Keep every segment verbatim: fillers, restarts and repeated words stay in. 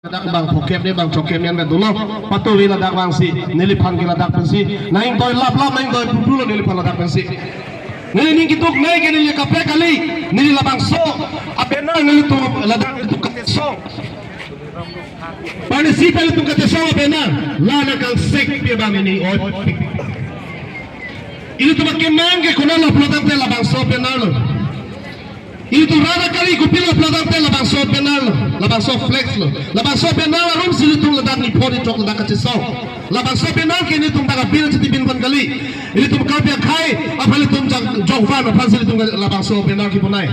Ladak bang phokep ne bang chokep ne an dolo. Patove ladak vangsi neliphan ke ladak pensi nang ingdoi laplap, nang ingdoi puprulo neliphan ladak pensi. Neli ning keduk nai ke neli kaprek kali, neli labangso a-banner nelitum ladak nelitum kachesong. Parnisi pen nelitum kachesong a-banner la nangkangsek pi abang neli oi. Ilitum akemang ke konatlo pulo tangte labangso a-banner lo. Ilitum rara kali kopilo pulo tangte labangso a-banner lo, labangso flex lo, labangso a-banner arumsi ilitum ladak niphot itrok ladak kachesong. Labangso a-banner ke nelitum dak abin chiti bin kon kali. Ilitum Karbi akhai aphan ilitum jang jongvan aphansi ilitum labangso a-banner kepu nai.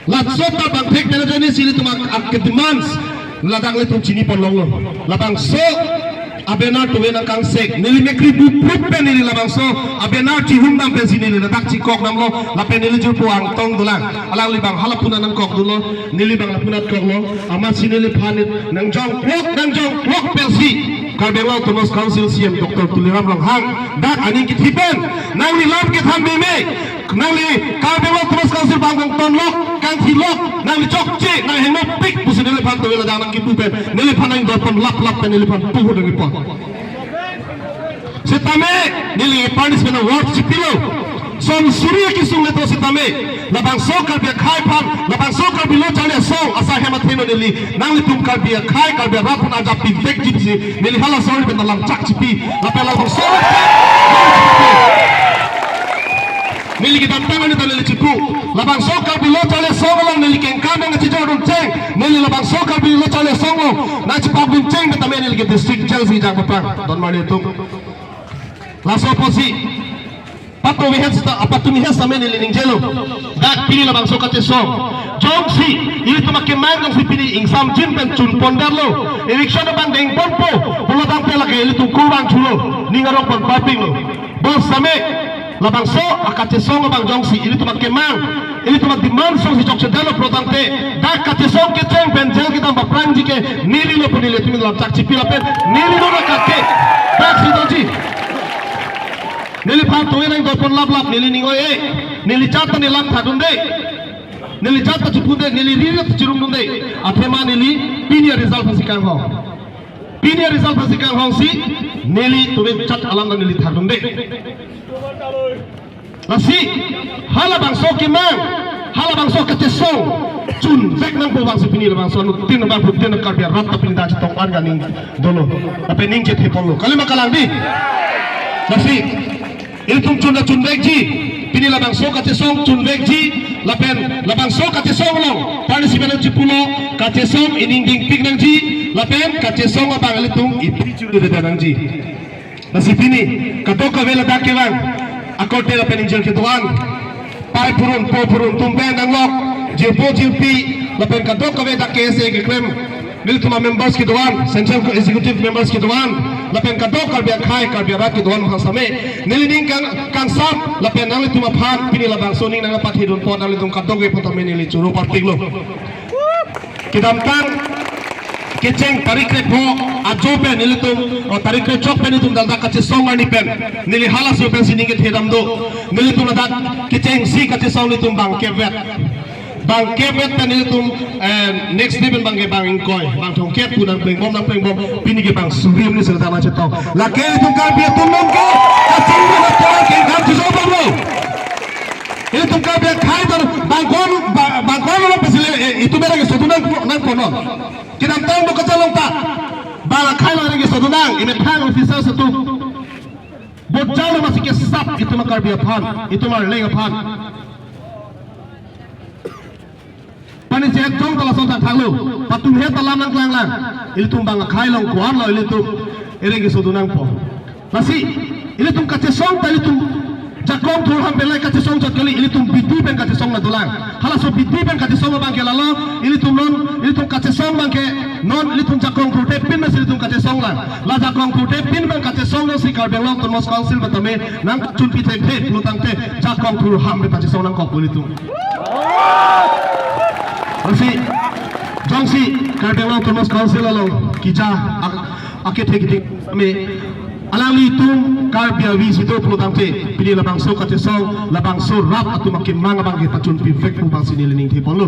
Laso ta bang thek pen ajoine si ilitum ak, ak demands ladak ilitum chini pon longlo. Labangso a-banner tove nangkangsek, neli mekri buprup pen neli labangso a-banner chihum dam pensi neli ladak chikok damlo, lapen neli jirpo Angtong dolang. Alangli bang hala puna nangkok dolo, neli bang la puna koklo, amatsi neliphan nangjong klok, nangjong klok pensi Karbi Anglong Autonomous Council C E M Doctor Tuliram Ronghang dak aning kethi pen nangli lam kethan meme, nangli Karbi Anglong Autonomous Council bang kangtonlok, kangthilok, nangli chokche, nang hengno pik pusi neliphan tove ladak nangkipu pen, neliphan nang ingdoi pon laplap pen neliphan puhu nangkipu. Setame neli parnisi pen award chipilo. Son suri akesung leto setame labangso Karbi akhai aphan, labangso Karbi Lo Charli Asong asai hem athengno neli nanglitum Karbi akhai, Karbi arat aphan ajap pivekji pusi neli hala sori pen alam chak chipi. Lapen labangso neli kedamtang ani ta neli chipu. Labangso Karbi Lo Charli Asong along neli kengkam nangchijordun cheng, neli labangso Karbi Lo Charli Asong along nangchipakdun cheng pen tame neli ke district jail si jang papang. Don mani tum. Laso apotsi patumi het seta, apatumi het seta neli ningjelo. Dak pini labangso kachesong jongsi ilitum akemang jongsi pini ingsamjin pen chun pon darlo, eviction abang deng ponpo pulo tangte lake ilitum kurvangthulo, ning arong pon parpiklo. Bonsitame labangso akachesong abang jongsi ilitum akemang, ilitum a-demand songsi chokche darlo pulo tangte, dak kachesong kecheng pen jail kedam aphrangji ke nelilo pu neli tumi lam chak chipi lapen neli lo na kake. Daksi doji. Neliphan tove nang ingdoi pon laplap neli ning oi-e. Neli jat ta neli lam thadunde. Neli jat ta chipudunde, neli ri ri ta chirumdunde. Athema neli pini a-result aphansi kanghong. Pini a-result aphansi kanghongsi neli tove jat alam ta neli thadunde. Lasi halabangso kemang, halabangso kachesong chunvek nangpo vangsi pini labangso anuttin abang putin Karbi arat ta pini dak chetong an ganing dolo. Lapen ning chethe ponlo. Kalima kalang di. Lasi ilitum chun ta chunvekji, pini labangso kachesong chunvekji, lapen labangso kachesong along parnisi pen chipulo, kachesong ining dingpik nangji, lapen kachesong abang ilitum ipi churi reda nangji. Lasi pini kadokave ladak kevang akorte lapen ingjir kedo-an, pai purun po purun atum pen nanglok, jirpo jirpi lapen kadokave dak K S A keklem, nelitum a-members kedo-an, Central Executive members kedo-an, lapen kadok Karbi akhai, Karbi arat kedo-an aphan sitame neli ning kang, kangsam lapen nanglitum aphan pini labangso ning nangpathedun pon nanglitum kadokave aphan tame neli choro parpiklo. Kedamtang kecheng tarik krepho ajo pen nelitum, o, tarik krechok pen nelitum dak kachesong arni pen neli halaso pensi ning kethe dam do. Nelitum ladak kechengsi kachesong nelitum bang kepvet. Bang kepvet pen nelitum, eh, next day pen bang ke bang ingkoi, bang thomkep pu nangplengbom nangplengbom, pini ke bang suri ni serta ma chetong. Lake nelitum Karbi atum nang ke kachesong nang ke kang kachesong bang lo. Ilitum Karbi akhai ta bang kon, bang, bang kon lo pesile, eh, itum bera ke sodu nang, nang kono. Kedamtang bo kachalong ta. Bang akhai lo ke sodu nang, imethang officer atum. Bo jalo masi kesap itum Karbi aphan, itum arleng aphan. Parnisi jong ta lason ta thanglo, patum het ta lam nangklanglang. Ilitum bang akhai along ko-an lo ilitum ereng kesodu nangpo. Lasi ilitum kachesong ta ilitum jakong thur ham pelai kachesong jat kali, ilitum bidi pen kachesong na dolang. Halaso bidi pen kachesong abang ke lalo, ilitum non, ilitum kachesong abang ke non, ilitum jakong thurte pin masi ilitum kachesong lang. La jakong thurte pin abang kachesong nangsi Karbi Anglong Autonomous Council pen tame nangchunpi thekthe pulo tangte jakong thur ham pen kachesong nangkok pu ilitum. Lasi jongsi Karbi Anglong Autonomous Council along keja ak, akethe kiti me alanglitum Karbi avi si do pulo tangte pini labangso kachesong, labangso rat atum akemang abang ke pachunpivek pu bangsi neli ning the ponlo.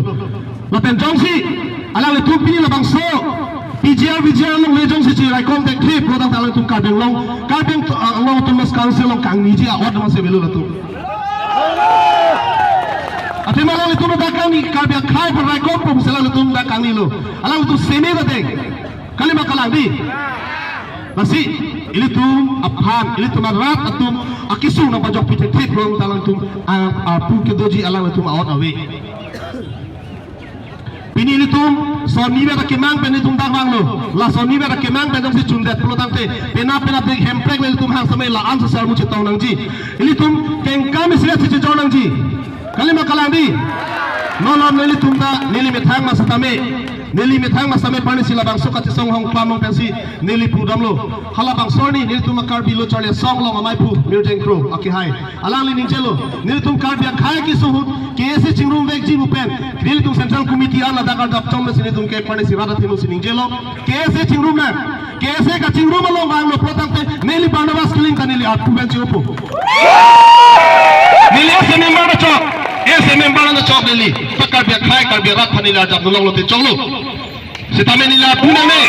Lapen jongsi Alanglitum pini labangso P G R, V G R along le jongsi chiraikom thekthe pulotangte alanglitum Karbi Anglong, Karbi Ang-, Anglong Autonomous Council along kangniji a-ot masi avelo latum. Athema alanglitum dak kangni, Karbi akhei pen raikom pusi alanglitum dak kangnilo. Alanglitum seme ta deng. Kalima kalang di. Lasi ilitum aphan, ilitum arat atum akesung nangpajokpi thekthe pulotangte alanglitum a, a, pu kedoji alanglitum a-ot ave. Pini ilitum sonivet akemang pen ilitum dak vanglo. La sonivet akemang pen jongsi chundet pulotangte penap penap dek Hemprek le ilitum hang samai la-an sosar mu chetong nangji. Ilitum kengkam isivet si chejor nangji. Kalima kalang di. Non non nelitum ta neli methang ma setame, neli methang ma setame parnisi labangso kachesong hong klam long pensi neli pudamlo. Halabangso arni nelitum a-Karbi Lo Charli Asong along amei aphu Mirjeng Kro akehai, alangli ningjelo, nelitum Karbi akhei kesung ahut K S A chingrum vekji pu pen nelitum Central Committee an ladak arjap chom mesi nelitum ke parnisi rat athengno si ningjelo, K S A chingrum nang. K S A kachingrum along vanglo pulotangte neli Barnabas Killing ta neli arpu pen chiupo. Neli S A member ta chok, S A member ta chok neli. Pa Karbi akhei, Karbi arat aphan neli arjap nulong lote choklo. Setame neli arpu nangne.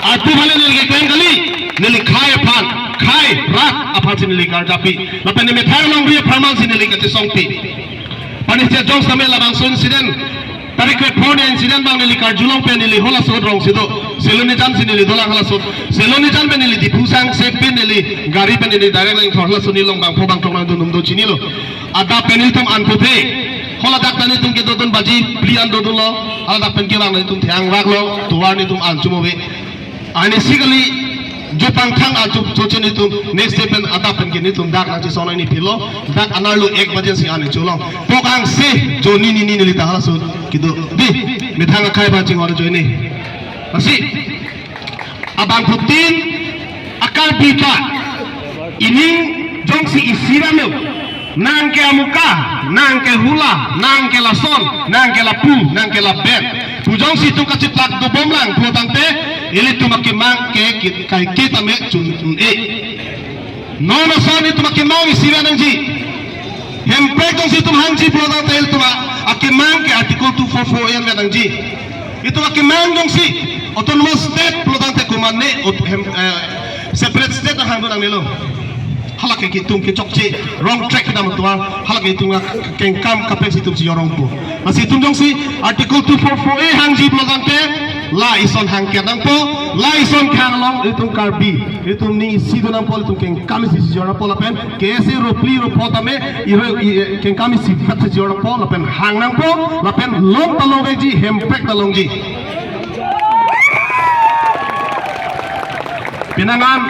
Arpu aphan le neli keklem kali. Neli khei aphan, khei rat aphansi neli karjappi. Lapen neli methang longri apharman si neli kachesongpi. Parnisi jong setame labangso incident, tarik kre-pho arni incident abang neli karjulong pen neli halaso ahut rongsi do. Silonijan si neli dolang halaso ahut. Silonijan pen neli Diphu sang sek pen neli gari pen neli direct nangthor halaso ahut neli long bangpho bangthrok nangdun atum do chinilo. Adap pen nelitum an puthe. Haladak ta nelitum kedodun baji phli an dodunlo. Haladak pen kevang nelitum thang raklo. Tovar nelitum an chumove. Arnisi kali jopang thang atum choche nelitum next day pen adap pen ke nelitum dak nangchesong nangji philo, dak anerlo ek baje si an cholong. Pok angse jonni nini neli ta halaso ahut kedo. Di, methang akhei aphan chinghon ajoine. Lasi abangphutin a-Karbi ta ining jongsi isi ramlo. Nang ke amuka, nang ke hula, nang ke lason, nang ke lapu, nang ke labet pu jongsi itum kachiplak dobomlang pulotangte ilitum akemang ke kit-, kaike tame chun-un-e. Non ason itum akemang isivet nangji. Hemprek jongsi itum hangji pulotangte ilitum a-, akemang ke Article two four four A an vet nangji. Itum akemang jongsi autonomous state pulotangte komatne ut-, hem, eh, separate state hangdun nangnelo. Halake ke itum kechokche, wrong track kedam atovar, halake itum kengkam kaprek si itum si jorongpo. Lasi itum jongsi Article two four four A hangji pulotangte, la ison hangket nangpo, la ison kehang along itum Karbi, itum ning isi do nangpo, itum kengkam isi si jor nangpo lapen K S A ropli ropho tame, iro, i, kengkam isivet si jor nangpo lapen hang nangpo, lapen long ta longji, Hemprek ta longji. Penang an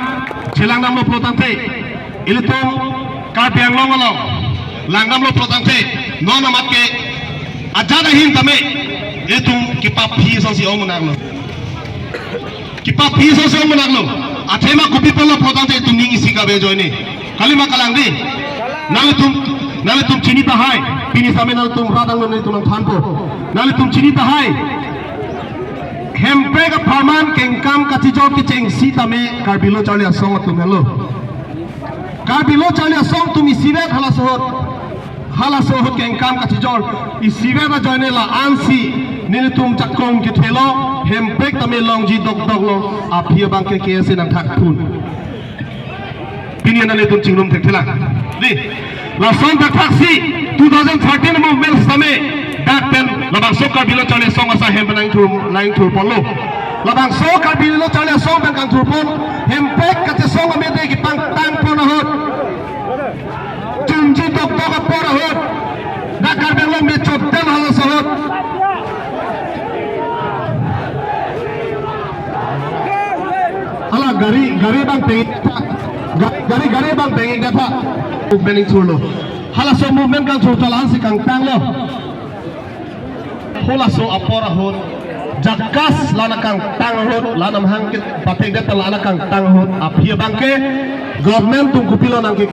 chelang damlo pulotangte, ilitum Karbi Anglong along lang damlo pulotangte, non amat ke ajat ahin tame ilitum kipaphi asonsi ong nanglo. Kipaphi asonsi ong nanglo. Athema kopi pulo pulotangte itum ning isi kave ajoine. Kalima kalang di. Nanglitum, nanglitum chini tahai. Pini setame nanglitum rat angno nanglitum nangthanpo. Nanglitum chini tahai. Hemprek apharman kengkam kachijor kechengsi tame Karbi Lo Charli Asong atum henlo. Karbi Lo Charli Asong atum isivet halaso ahut. Halaso ahut kengkam kachijor isivet ajoine la-ansi nelitum jakong kethelo, Hemprek tame longji dokdoklo, aphi abang ke K S A nangthakthun. Pini nanglitum chingrum thekthelang. Di, lason thakthak si two thousand thirteen movement setame dak pen labangso Karbi Lo Charli Asong asai hem pen nangthur, nangthurponlo. Labangso Karbi Lo Charli Asong pen kangthurpon, Hemprek kachesong amede kepangtangpon ahut, chunji dokdok apor ahut, dak Karbi Anglong mechot dam halaso ahut. Hala gari, gari abang peng-ik tha. Ga-, gari, gari abang peng-ik tha. Movement ingthurlo. Halaso movement kangthur ta la-ansi kangtanglo. Halaso apor ahut, jakas la-an akangtang ahut, la-an amahang ke pathekdet ta la-an akangtang ahut, aphi abang ke government atum kopilo nangke